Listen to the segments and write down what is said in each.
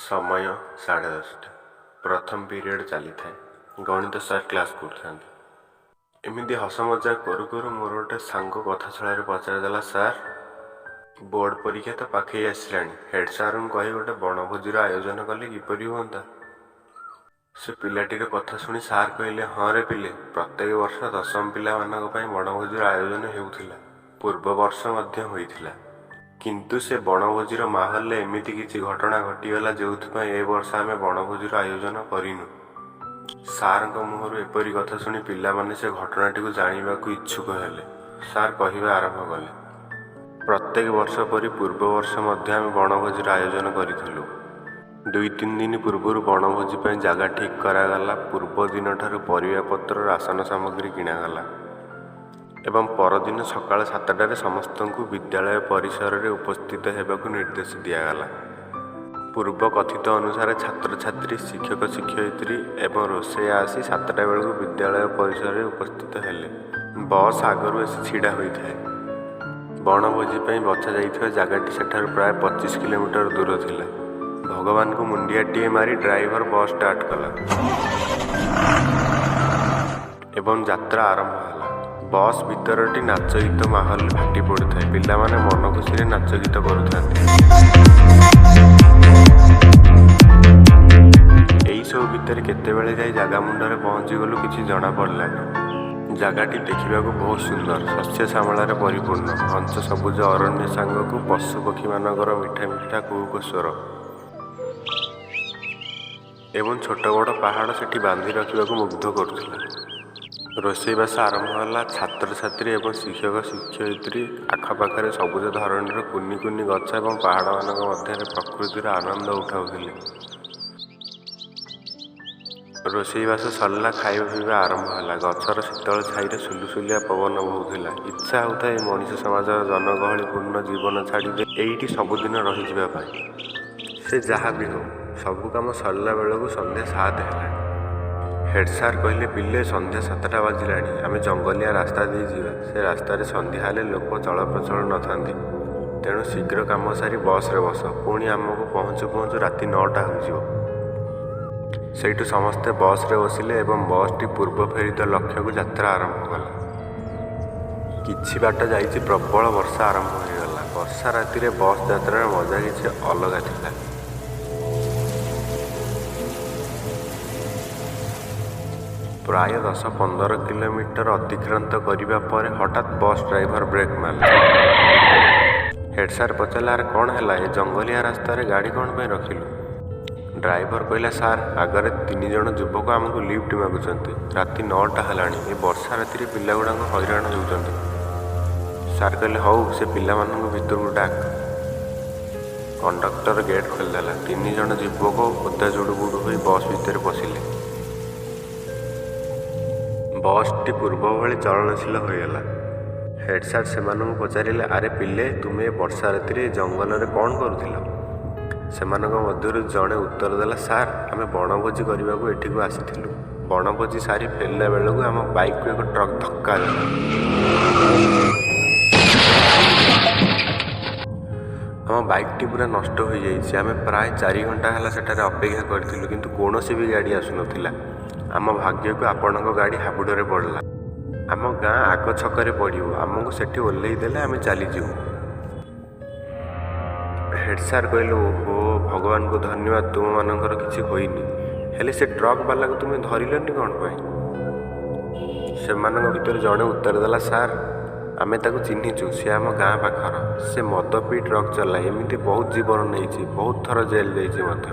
ସମୟ 10:30। ପ୍ରଥମ ପିରିୟଡ଼ ଚାଲିଥାଏ। ଗଣିତ ସାର୍ କ୍ଲାସ୍ କରୁଥାନ୍ତି। ଏମିତି ହସ ମଜାକ କରୁ କରୁ ମୋର ଗୋଟେ ସାଙ୍ଗ କଥା ଛଳରେ ପଚାରିଦେଲା, ସାର୍, ବୋର୍ଡ଼ ପରୀକ୍ଷା ତ ପାଖେଇ ଆସିଲାଣି, ହେଡ଼୍ ସାର୍ଙ୍କୁ କହି ଗୋଟେ ବଣଭୋଜିର ଆୟୋଜନ କଲେ କିପରି ହୁଅନ୍ତା? ସେ ପିଲାଟିର କଥା ଶୁଣି ସାର୍ କହିଲେ, ହଁ ରେ ପିଲେ, ପ୍ରତ୍ୟେକ ବର୍ଷ ଦଶମ ପିଲାମାନଙ୍କ ପାଇଁ ବଣଭୋଜିର ଆୟୋଜନ ହେଉଥିଲା। ପୂର୍ବ ବର୍ଷ ମଧ୍ୟ ହୋଇଥିଲା। କିନ୍ତୁ ସେ ବଣଭୋଜିର ମାହୋଲରେ ଏମିତି କିଛି ଘଟଣା ଘଟିଗଲା, ଯେଉଁଥିପାଇଁ ଏ ବର୍ଷ ଆମେ ବଣଭୋଜିର ଆୟୋଜନ କରିନୁ। ସାର୍ଙ୍କ ମୁହଁରୁ ଏପରି କଥା ଶୁଣି ପିଲାମାନେ ସେ ଘଟଣାଟିକୁ ଜାଣିବାକୁ ଇଚ୍ଛୁକ ହେଲେ। ସାର୍ କହିବା ଆରମ୍ଭ କଲେ, ପ୍ରତ୍ୟେକ ବର୍ଷ ପରି ପୂର୍ବ ବର୍ଷ ମଧ୍ୟ ଆମେ ବଣଭୋଜିର ଆୟୋଜନ କରିଥିଲୁ। 2-3 ଦିନ ପୂର୍ବରୁ ବଣଭୋଜି ପାଇଁ ଜାଗା ଠିକ୍ କରାଗଲା। ପୂର୍ବ ଦିନଠାରୁ ପରିବାପତ୍ର, ରାସନ ସାମଗ୍ରୀ କିଣାଗଲା ଏବଂ ପରଦିନ ସକାଳ 7ଟାରେ ସମସ୍ତଙ୍କୁ ବିଦ୍ୟାଳୟ ପରିସରରେ ଉପସ୍ଥିତ ହେବାକୁ ନିର୍ଦ୍ଦେଶ ଦିଆଗଲା। ପୂର୍ବ କଥିତ ଅନୁସାରେ ଛାତ୍ରଛାତ୍ରୀ, ଶିକ୍ଷକ ଶିକ୍ଷୟିତ୍ରୀ ଏବଂ ରୋଷେଇଆ ଆସି 7ଟା ବେଳକୁ ବିଦ୍ୟାଳୟ ପରିସରରେ ଉପସ୍ଥିତ ହେଲେ। ବସ୍ ଆଗରୁ ଆସି ଛିଡ଼ା ହୋଇଥାଏ। ବଣଭୋଜି ପାଇଁ ବଛା ଯାଇଥିବା ଜାଗାଟି ସେଠାରୁ ପ୍ରାୟ 25 କିଲୋମିଟର ଦୂର ଥିଲା। ଭଗବାନଙ୍କୁ ମୁଣ୍ଡିଆଟିଏ ମାରି ଡ୍ରାଇଭର ବସ୍ ଷ୍ଟାର୍ଟ କଲା ଏବଂ ଯାତ୍ରା ଆରମ୍ଭ ହେଲା। ବସ୍ ଭିତରଟି ନାଚ ଗୀତ ମାହୋଲରେ ଫାଟି ପଡ଼ୁଥାଏ। ପିଲାମାନେ ମନ ଖୁସିରେ ନାଚ ଗୀତ କରୁଥାନ୍ତି। ଏଇସବୁ ଭିତରେ କେତେବେଳେ ଯାଇ ଜାଗା ମୁଣ୍ଡରେ ପହଞ୍ଚିଗଲୁ, କିଛି ଜଣାପଡ଼ିଲାନି। ଜାଗାଟି ଦେଖିବାକୁ ବହୁତ ସୁନ୍ଦର। ଶସ୍ୟ ଶ୍ୟାମଳାରେ ପରିପୂର୍ଣ୍ଣ। ଘଞ୍ଚ ସବୁଜ ଅରଣ୍ୟ ସାଙ୍ଗକୁ ପଶୁ ପକ୍ଷୀମାନଙ୍କର ମିଠା ମିଠା କୁହୁକ ସ୍ୱର ଏବଂ ଛୋଟ ବଡ଼ ପାହାଡ଼ ସେଠି ବାନ୍ଧି ରଖିବାକୁ ମୁଗ୍ଧ କରୁଥିଲା। ରୋଷେଇବାସ ଆରମ୍ଭ ହେଲା। ଛାତ୍ରଛାତ୍ରୀ ଏବଂ ଶିକ୍ଷକ ଶିକ୍ଷୟିତ୍ରୀ ଆଖପାଖରେ ସବୁଜ ଧରଣୀର କୁନି କୁନି ଗଛ ଏବଂ ପାହାଡ଼ମାନଙ୍କ ମଧ୍ୟରେ ପ୍ରକୃତିର ଆନନ୍ଦ ଉଠାଉଥିଲେ। ରୋଷେଇବାସ ସରିଲା। ଖାଇବା ପିଇବା ଆରମ୍ଭ ହେଲା। ଗଛର ଶୀତଳ ଛାଇରେ ସୁଲୁସୁଲିଆ ପବନ ବହୁଥିଲା। ଇଚ୍ଛା ହେଉଥାଏ, ଏ ମଣିଷ ସମାଜର ଜନଗହଳିପୂର୍ଣ୍ଣ ଜୀବନ ଛାଡ଼ି ଦେଇ ଏଇଠି ସବୁଦିନ ରହିଯିବା ପାଇଁ। ସେ ଯାହା ବି ହେଉ, ସବୁ କାମ ସରିଲା ବେଳକୁ ସନ୍ଧ୍ୟା 7 ହେଲାଣି। ହେଡ଼୍ ସାର୍ କହିଲେ, ପିଲେ, ସନ୍ଧ୍ୟା 7ଟା ବାଜିଲାଣି। ଆମେ ଜଙ୍ଗଲିଆ ରାସ୍ତା ଦେଇ ଯିବା। ସେ ରାସ୍ତାରେ ସନ୍ଧ୍ୟା ହେଲେ ଲୋକ ଚଳପ୍ରଚଳ ନଥାନ୍ତି। ତେଣୁ ଶୀଘ୍ର କାମ ସାରି ବସ୍ରେ ବସ। ପୁଣି ଆମକୁ ପହଞ୍ଚୁ ପହଞ୍ଚୁ ରାତି 9ଟା ହୋଇଯିବ। ସେଇଠୁ ସମସ୍ତେ ବସ୍ରେ ବସିଲେ ଏବଂ ବସ୍ଟି ପୂର୍ବ ପ୍ରେରିତ ଲକ୍ଷ୍ୟକୁ ଯାତ୍ରା ଆରମ୍ଭ କଲା। କିଛି ବାଟ ଯାଇଛି, ପ୍ରବଳ ବର୍ଷା ଆରମ୍ଭ ହୋଇଗଲା। ବର୍ଷା ରାତିରେ ବସ୍ ଯାତ୍ରାର ମଜା କିଛି ଅଲଗା ଥିଲା। ପ୍ରାୟ 10-15 କିଲୋମିଟର ଅତିକ୍ରାନ୍ତ କରିବା ପରେ ହଠାତ୍ ବସ୍ ଡ୍ରାଇଭର ବ୍ରେକ୍ ମାରିଲା। ହେଡ଼୍ ସାର୍ ପଚାରିଲେ, ଆରେ, କ'ଣ ହେଲା? ଏ ଜଙ୍ଗଲିଆ ରାସ୍ତାରେ ଗାଡ଼ି କ'ଣ ପାଇଁ ରଖିଲୁ? ଡ୍ରାଇଭର କହିଲା, ସାର୍, ଆଗରେ ତିନି ଜଣ ଯୁବକ ଆମକୁ ଲିଫ୍ଟ ମାଗୁଛନ୍ତି। ରାତି 9ଟା ହେଲାଣି। ଏ ବର୍ଷା ରାତିରେ ପିଲାଗୁଡ଼ାକ ହଇରାଣ ହେଉଛନ୍ତି। ସାର୍ କହିଲେ, ହଉ, ସେ ପିଲାମାନଙ୍କୁ ଭିତରକୁ ଡାକ। କଣ୍ଡକ୍ଟର ଗେଟ୍ ଖୋଲିଦେଲା। ତିନି ଜଣ ଯୁବକ ଓଦା ଜୁଡ଼ୁବୁଡ଼ୁ ହୋଇ ବସ୍ ଭିତରେ ପଶିଲେ। ବସ୍ଟି ପୂର୍ବ ଭଳି ଚଳନଶୀଳ ହୋଇଗଲା। ହେଡ଼୍ ସାର୍ ସେମାନଙ୍କୁ ପଚାରିଲେ, ଆରେ ପିଲେ, ତୁମେ ଏ ବର୍ଷା ରାତିରେ ଏ ଜଙ୍ଗଲରେ କ'ଣ କରୁଥିଲ? ସେମାନଙ୍କ ମଧ୍ୟରୁ ଜଣେ ଉତ୍ତର ଦେଲା, ସାର୍, ଆମେ ବଣଭୋଜି କରିବାକୁ ଏଠିକୁ ଆସିଥିଲୁ। ବଣଭୋଜି ସାରି ଫେରିଲା ବେଳକୁ ଆମ ବାଇକ୍କୁ ଏକ ଟ୍ରକ୍ ଧକ୍କା ଦେଲା। ଆମ ବାଇକ୍ଟି ପୂରା ନଷ୍ଟ ହୋଇଯାଇଛି। ଆମେ ପ୍ରାୟ 4 ଘଣ୍ଟା ହେଲା ସେଠାରେ ଅପେକ୍ଷା କରିଥିଲୁ, କିନ୍ତୁ କୌଣସି ବି ଗାଡ଼ି ଆସୁନଥିଲା। ଆମ ଭାଗ୍ୟକୁ ଆପଣଙ୍କ ଗାଡ଼ି ହାବୁଡ଼ରେ ପଡ଼ିଲା। ଆମ ଗାଁ ଆଗ ଛକରେ ପଡ଼ିବ। ଆମକୁ ସେଠି ଓହ୍ଲେଇ ଦେଲେ ଆମେ ଚାଲିଯିବୁ। ହେଡ଼୍ ସାର୍ କହିଲେ, ଓହୋ, ଭଗବାନଙ୍କୁ ଧନ୍ୟବାଦ, ତୁମମାନଙ୍କର କିଛି ହୋଇନି। ହେଲେ ସେ ଟ୍ରକ୍ ବାଲାକୁ ତୁମେ ଧରିଲନି କ'ଣ ପାଇଁ? ସେମାନଙ୍କ ଭିତରୁ ଜଣେ ଉତ୍ତର ଦେଲା, ସାର୍, ଆମେ ତାକୁ ଚିହ୍ନିଛୁ। ସେ ଆମ ଗାଁ ପାଖର। ସେ ମଦ ପିଇ ଟ୍ରକ୍ ଚଲାଏ। ଏମିତି ବହୁତ ଜୀବନ ନେଇଛି। ବହୁତ ଥର ଜେଲ୍ ଯାଇଛି ମଧ୍ୟ।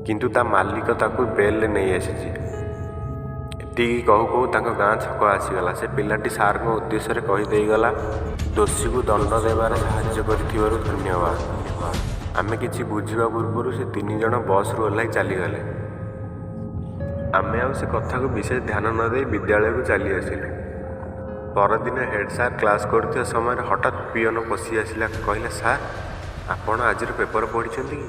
କିନ୍ତୁ ତା ମାଲିକ ତାକୁ ବେଲ୍ରେ ନେଇ ଆସିଛି। ଏତିକି କହୁ କହୁ ତାଙ୍କ ଗାଁ ଛକ ଆସିଗଲା। ସେ ପିଲାଟି ସାର୍ଙ୍କ ଉଦ୍ଦେଶ୍ୟରେ କହିଦେଇଗଲା, ଦୋଷୀକୁ ଦଣ୍ଡ ଦେବାରେ ସାହାଯ୍ୟ କରିଥିବାରୁ ଧନ୍ୟବାଦ। ଆମେ କିଛି ବୁଝିବା ପୂର୍ବରୁ ସେ ତିନି ଜଣ ବସ୍ରୁ ଓହ୍ଲାଇ ଚାଲିଗଲେ। ଆମେ ଆଉ ସେ କଥାକୁ ବିଶେଷ ଧ୍ୟାନ ନ ଦେଇ ବିଦ୍ୟାଳୟକୁ ଚାଲି ଆସିଲୁ। ପରଦିନ ହେଡ଼୍ ସାର୍ କ୍ଲାସ୍ କରୁଥିବା ସମୟରେ ହଠାତ୍ ପିଅନ ପଶି ଆସିଲା। କହିଲା, ସାର୍, ଆପଣ ଆଜିର ପେପର ପଢ଼ିଛନ୍ତି କି?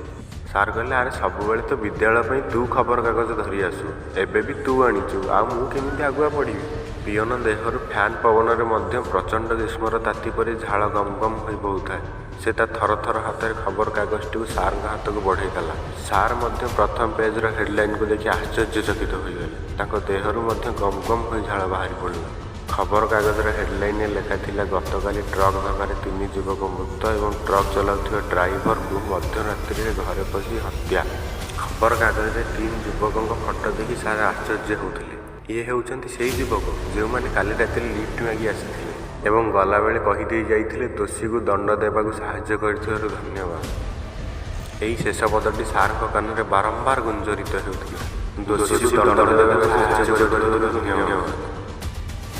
ସାର୍ କହିଲେ, ଆରେ, ସବୁବେଳେ ତ ବିଦ୍ୟାଳୟ ପାଇଁ ତୁ ଖବରକାଗଜ ଧରି ଆସୁ। ଏବେ ବି ତୁ ଆଣିଛୁ, ଆଉ ମୁଁ କେମିତି ଆଗୁଆ ପଢ଼ିବି? ପିଅନ ଦେହରୁ ଫ୍ୟାନ୍ ପବନରେ ମଧ୍ୟ ପ୍ରଚଣ୍ଡ ଗ୍ରୀଷ୍ମର ତାତି ପରି ଝାଳ ଗମ ଗମ ହୋଇ ବହୁଥାଏ। ସେ ତା ଥରଥର ହାତରେ ଖବରକାଗଜଟିକୁ ସାର୍ଙ୍କ ହାତକୁ ବଢ଼େଇଦେଲା। ସାର୍ ମଧ୍ୟ ପ୍ରଥମ ପେଜ୍ର ହେଡ୍ଲାଇନ୍କୁ ଦେଖି ଆଶ୍ଚର୍ଯ୍ୟଚକିତ ହୋଇଗଲେ। ତାଙ୍କ ଦେହରୁ ମଧ୍ୟ ଗମ୍ ଗମ୍ ହୋଇ ଝାଳ ବାହାରି ପଡ଼ିଲା। ଖବରକାଗଜର ହେଡ୍ଲାଇନ୍ରେ ଲେଖାଥିଲା, ଗତକାଲି ଟ୍ରକ୍ ଧକ୍କାରେ ତିନି ଯୁବକ ମୃତ ଏବଂ ଟ୍ରକ୍ ଚଲାଉଥିବା ଡ୍ରାଇଭରକୁ ମଧ୍ୟରାତ୍ରିରେ ଘରେ ପଶି ହତ୍ୟା। ଖବରକାଗଜରେ ତିନି ଯୁବକଙ୍କ ଫଟୋ ଦେଖି ସାର୍ ଆଶ୍ଚର୍ଯ୍ୟ ହେଉଥିଲେ। ଇଏ ହେଉଛନ୍ତି ସେଇ ଯୁବକ, ଯେଉଁମାନେ କାଲି ରାତିରେ ଲିଫ୍ଟ ମାଗି ଆସିଥିଲେ ଏବଂ ଗଲାବେଳେ କହିଦେଇ ଯାଇଥିଲେ, ଦୋଷୀକୁ ଦଣ୍ଡ ଦେବାକୁ ସାହାଯ୍ୟ କରିଥିବାରୁ ଧନ୍ୟବାଦ। ଏହି ଶେଷ ପଦଟି ସାର୍ଙ୍କ କାନରେ ବାରମ୍ବାର ଗୁଞ୍ଜରିତ ହେଉଥିଲା, ଦୋଷୀକୁ ଦଣ୍ଡ ଦେବାକୁ ସାହାଯ୍ୟ କରିଥିବାରୁ ଧନ୍ୟବାଦ।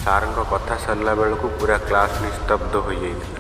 ସାର୍ଙ୍କ କଥା ସରିଲା ବେଳକୁ ପୂରା କ୍ଲାସ୍ ନିସ୍ତବ୍ଧ ହୋଇଯାଇଥିଲା।